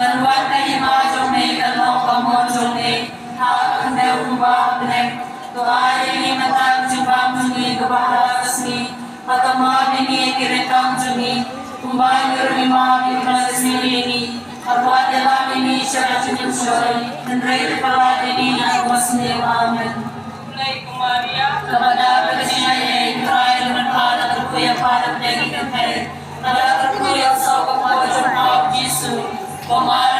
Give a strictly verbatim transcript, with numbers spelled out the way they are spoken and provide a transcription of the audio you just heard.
Ngan wad ka hima jong me, kan long ka mon jong me ha ka khyndew kumba ha bneng. To ai ïa ngi mynta ka jingbam jong ngi kaba ha la ka sngi, bad map ïa ngi ki ryngkang jong ngi, kumba ngi ruh ngi map ïa kiba la sniew ïa ngi. Bad wat ïalam ïa ngi sha ka jingmynshuwa, hynrei to pyllait ïa ngi na kaba sniew. Amen. Khublei ko Maria, kaba dap da ka jingaiei, U Trai u don bad pha, la kyrkhu ïa pha hapdeng ki kynthei, bad la kyrkhu ïa u saw ka kpoh jong pha U Jisu. Ko Maria